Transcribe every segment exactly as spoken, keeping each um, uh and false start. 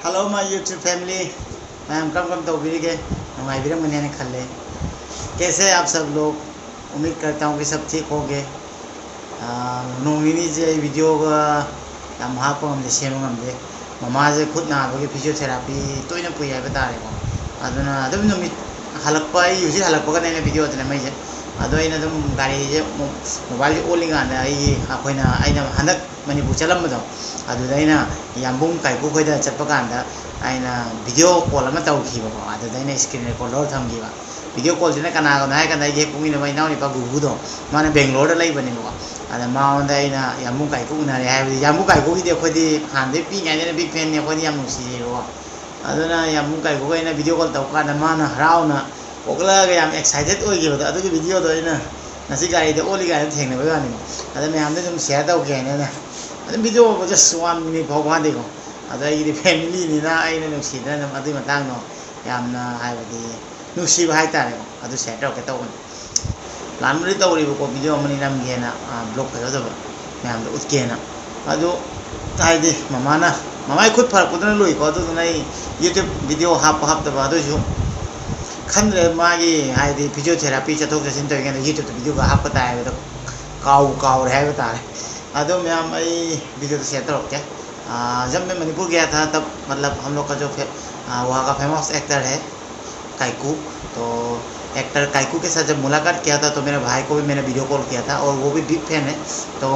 Hello my YouTube family, ꯃꯌꯥꯝ ꯀꯔꯝ ꯀꯔꯝ ꯇꯧꯕꯤꯔꯤꯒꯦ? ꯅꯨꯡꯉꯥꯏꯕꯤꯔꯝꯒꯅꯤ ꯍꯥꯏꯅ ꯈꯜꯂꯦ꯫ कैसे आप सब लोग? उम्मीद करता हूँ कि सब ठीक होंगे। ꯅꯣꯡ ꯅꯤꯅꯤꯁꯦ ꯑꯩ ꯚꯤꯗꯤꯑꯣꯒ ꯌꯥꯝ ꯍꯥꯞꯄ ꯉꯝꯗꯦ, ꯁꯦꯝꯕ ꯉꯝꯗꯦ꯫ ꯃꯃꯥꯁꯦ ꯈꯨꯠ ꯅꯥꯕꯒꯤ ꯐꯤꯖꯤꯑꯣꯊꯦꯔꯥꯄꯤ ꯇꯣꯏꯅ ꯄꯨꯏ ꯍꯥꯏꯕ ꯇꯥꯔꯦꯀꯣ꯫ ꯑꯗꯨꯅ ꯑꯗꯨꯝ ꯅꯨꯃꯤꯠ ꯍꯜꯂꯛꯄ, ꯑꯩ ꯍꯧꯖꯤꯛ ꯍꯜꯂꯛꯄꯒꯅꯦ ꯑꯩꯅ ꯚꯤꯗꯤꯑꯣꯗ ꯅꯝꯃꯛꯏꯁꯦ꯫ ꯑꯗꯣ ꯑꯩꯅ ꯑꯗꯨꯝ ꯒꯥꯔꯤꯁꯦ ꯃꯣ-, ꯃꯣꯕꯥꯏꯜꯁꯦ ꯑꯣꯠꯂꯤꯀꯥꯟꯗ ꯑꯩꯒꯤ, ꯑꯩꯈꯣꯏꯅ, ꯑꯩꯅ ꯍꯟꯗꯛ ꯃꯅꯤꯄꯨꯔ ꯆꯠꯂꯝꯕꯗꯣ, ꯑꯗꯨꯗ ꯑꯩꯅ ꯌꯥꯝꯕꯨꯡ ꯀꯥꯏꯀꯨ ꯈꯣꯏꯗ ꯆꯠꯄ ꯀꯥꯟꯗ ꯑꯩꯅ ꯚꯤꯗꯤꯑꯣ ꯀꯣꯜ ꯑꯃ ꯇꯧꯈꯤꯕꯀꯣ꯫ ꯑꯗꯨꯗ ꯑꯩꯅ ꯏꯁꯀ꯭ꯔꯤꯟ ꯔꯦꯀꯣꯔꯗꯔ ꯊꯝꯈꯤꯕ꯫ ꯚꯤꯗꯤꯑꯣ ꯀꯣꯜꯁꯤꯅ ꯀꯅꯥꯒꯅꯣ ꯍꯥꯏ ꯀꯥꯟꯗ ꯑꯩꯒꯤ ꯍꯦꯛ ꯄꯣꯛꯃꯤꯟꯅꯕ ꯏꯅꯥꯎꯅꯨꯄꯥ ꯒꯨꯒꯨꯗꯣ, ꯃꯥꯅ ꯕꯦꯡꯒ꯭ꯂꯣꯔꯗ ꯂꯩꯕꯅꯦꯕꯀꯣ꯫ ꯑꯗ ꯃꯉꯣꯟꯗ ꯑꯩꯅ ꯌꯥꯝꯕꯨꯡ ꯀꯥꯏꯀꯨ ꯎꯅꯔꯦ ꯍꯥꯏꯕꯗꯤ, ꯌꯥꯝꯕꯨꯡ ꯀꯥꯏꯀꯨꯒꯤꯗꯤ ꯑꯩꯈꯣꯏꯗꯤ ꯍꯥꯟꯅꯗꯩ ꯄꯤꯛꯏꯉꯩꯗꯩꯅ ꯕꯤꯛ ꯐꯦꯟꯅꯤ, ꯑꯩꯈꯣꯏꯗꯤ ꯌꯥꯝ ꯅꯨꯡꯁꯤꯌꯦꯕꯀꯣ꯫ ꯑꯗꯨꯅ ꯌꯥꯝꯕꯨꯡ ꯀꯥꯏꯀꯨꯒ ꯑꯩꯅ ꯚꯤꯗꯤꯑꯣ ꯀꯣꯜ ꯇꯧꯕ ꯀꯥꯟꯗ ꯃꯥꯅ ꯍꯔꯥꯎꯅ ꯄꯣꯛꯂꯛꯑꯒ ꯌꯥꯝ ꯑꯦꯛꯁꯥꯏꯇꯦꯠ ꯑꯣꯏꯈꯤꯕꯗꯣ, ꯑꯗꯨꯒꯤ ꯚꯤꯗꯤꯑꯣꯗꯣ ꯑꯩꯅ ꯉꯁꯤ ꯒꯥꯔꯤꯗ ꯑꯣꯠꯂꯤ ꯀꯥꯟꯗ ꯊꯦꯡꯅꯕꯩ ꯋꯥꯅꯤ꯫ ꯑꯗ ꯃꯌꯥꯝꯗ ꯑꯗꯨꯝ ꯁꯤꯌꯔ ꯇꯧꯒꯦ ꯍꯥꯏꯅ ꯑꯩꯅ ꯑꯗꯨꯝ ꯚꯤꯗꯤꯑꯣ ꯖꯁ ꯋꯥꯟ ꯃꯤꯅꯤꯠ ꯐꯥꯎ ꯐꯥꯗꯦꯀꯣ꯫ ꯑꯗꯣ ꯑꯩꯒꯤꯗꯤ ꯐꯦꯃꯤꯂꯤꯅꯤꯅ ꯑꯩꯅ ꯅꯨꯡꯁꯤꯗꯅ ꯑꯗꯨꯝ ꯑꯗꯨꯒꯤ ꯃꯇꯥꯡꯗꯣ ꯌꯥꯝꯅ, ꯍꯥꯏꯕꯗꯤ, ꯅꯨꯡꯁꯤꯕ ꯍꯥꯏꯇꯥꯔꯦꯀꯣ, ꯑꯗꯨ ꯁꯤꯌꯔ ꯇꯧꯔꯛꯀꯦ ꯇꯧꯕꯅꯤ꯫ ꯄ꯭ꯂꯥꯟꯕꯨꯗꯤ ꯇꯧꯔꯤꯕꯀꯣ, ꯚꯤꯗꯤꯑꯣ ꯑꯃꯅꯤ ꯅꯝꯒꯦꯅ, ꯕ꯭ꯂꯣꯒ ꯐꯖ ꯐꯖꯕ ꯃꯌꯥꯝꯗꯣ ꯎꯠꯀꯦꯅ꯫ ꯑꯗꯨ ꯍꯥꯏꯗꯤ ꯃꯃꯥꯅ, ꯃꯃꯥꯏ ꯈꯨꯠ ꯐꯔꯛꯄꯗꯨꯅ ꯂꯨꯏꯀꯣ꯫ ꯑꯗꯨꯗꯨꯅ ꯑꯩ ꯌꯨꯇ꯭ꯌꯨꯕ ꯚꯤꯗꯤꯑꯣ ꯍꯥꯞꯄ ꯍꯥꯞꯇꯕ ꯑꯗꯨꯏꯁꯨ ꯈꯟꯗ꯭ꯔꯦ꯫ ꯃꯥꯒꯤ ꯍꯥꯏꯗꯤ ꯐꯤꯖꯤꯑꯣꯊꯦꯔꯥꯄꯤ ꯆꯠꯊꯣꯛ ꯆꯠꯁꯤꯟ ꯇꯧꯔꯤꯉꯩꯗ ꯌꯨꯇ꯭ꯌꯨꯕꯇ ꯚꯤꯗꯤꯑꯣꯒ ꯍꯥꯞꯄ ꯇꯥꯏ ꯍꯥꯏꯕꯗꯣ ꯀꯥꯎꯕꯨ ꯀꯥꯎꯔꯦ ꯍꯥꯏꯕ ꯇꯥꯔꯦ꯫ ꯑꯗꯣ ꯃꯌꯥꯝ, ꯑꯩ ꯚꯤꯗꯤꯑꯣꯗ ꯁꯤꯌꯔ ꯇꯧꯔꯛꯀꯦ꯫ आ, जब मैं मणिपुर गया था, तब मतलब हम लोग का जो फे-, आ, वहाँ का फेमस एक्टर है काइकू, तो एक्टर काइकू के साथ जब मुलाकात किया था तो मेरे भाई को भी मैंने वीडियो कॉल किया था और वो भी बिग फैन है। तो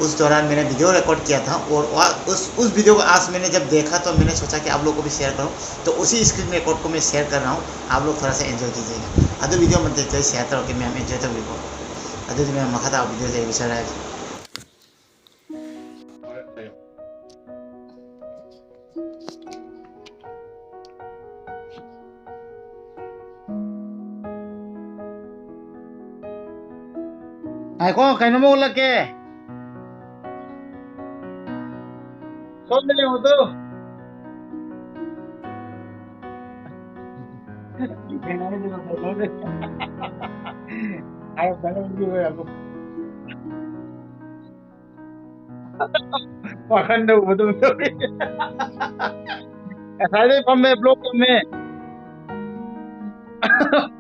उस दौरान मैंने वीडियो रिकॉर्ड किया था और वह-, उस, उस वीडियो को आज मैंने जब देखा तो मैंने सोचा कि आप लोग को भी शेयर करूँ। तो उसी स्क्रीन रिकॉर्ड को मैं शेयर कर रहा हूँ, आप लोग थोड़ा सा एंजॉय कीजिएगा। ꯑꯗꯨ ꯚꯤꯗꯤꯑꯣ ꯑꯃ ꯇꯦꯛꯇ ꯁꯤꯌꯔ ꯇꯧꯔꯛꯀꯦ ꯃꯌꯥꯝ, ꯑꯦꯟꯖꯣꯏ ꯇꯧꯕꯤꯀꯣ꯫ ꯑꯗꯨꯗꯤ ꯃꯌꯥꯝ ꯃꯈꯥ ꯇꯥꯕ ꯚꯤꯗꯤꯑꯣꯁꯦ ꯌꯦꯡꯕꯤꯁꯔꯛꯑꯒꯦ꯫ ꯉꯥꯏꯈꯣ, ꯀꯩꯅꯣꯝꯃ ꯎꯠꯂꯛꯀꯦ꯫ ꯁꯣꯝꯗ ꯌꯦꯡꯉꯨ ꯇꯨ꯫ ꯋꯥꯈꯟꯗ ꯎꯕꯗꯧ ꯇꯧꯋꯤ꯫ ꯉꯁꯥꯏꯗꯩ ꯐꯝꯃꯦ, ꯕ꯭ꯂꯣꯛ ꯐꯝꯃꯦ꯫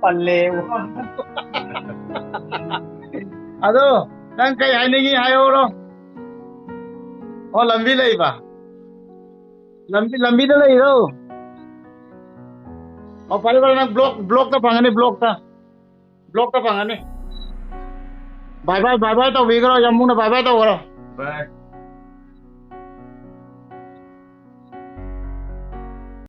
ꯄꯜꯂꯦ꯫ ꯑꯗꯣ ꯅꯪ ꯀꯩ ꯍꯥꯏꯅꯤꯡꯉꯤ ꯍꯥꯏꯍꯧꯔꯣ꯫ ꯑꯣ, ꯂꯝꯕꯤ ꯂꯩꯕ꯫ ꯂꯝꯕꯤ, ꯂꯝꯕꯤꯗ ꯂꯩꯔꯣ꯫ ꯑꯣ, ꯐꯔꯦ, ꯐꯔꯦ, ꯅꯪ ꯕ꯭ꯂꯣꯛ, ꯕ꯭ꯂꯣꯛꯇ ꯐꯪꯒꯅꯤ, ꯕ꯭ꯂꯣꯛꯇ꯫ ꯕ꯭ꯂꯣꯛꯇ ꯐꯪꯒꯅꯤ꯫ ꯕꯥꯏ ꯕꯥꯏ, ꯕꯥꯏ ꯕꯥꯏ ꯇꯧꯕꯤꯈ꯭ꯔꯣ, ꯌꯥꯝꯕꯨꯡꯅ ꯕꯥꯏ ꯕꯥꯏ ꯇꯧꯈ꯭ꯔꯣ꯫ ꯕꯥꯏ꯫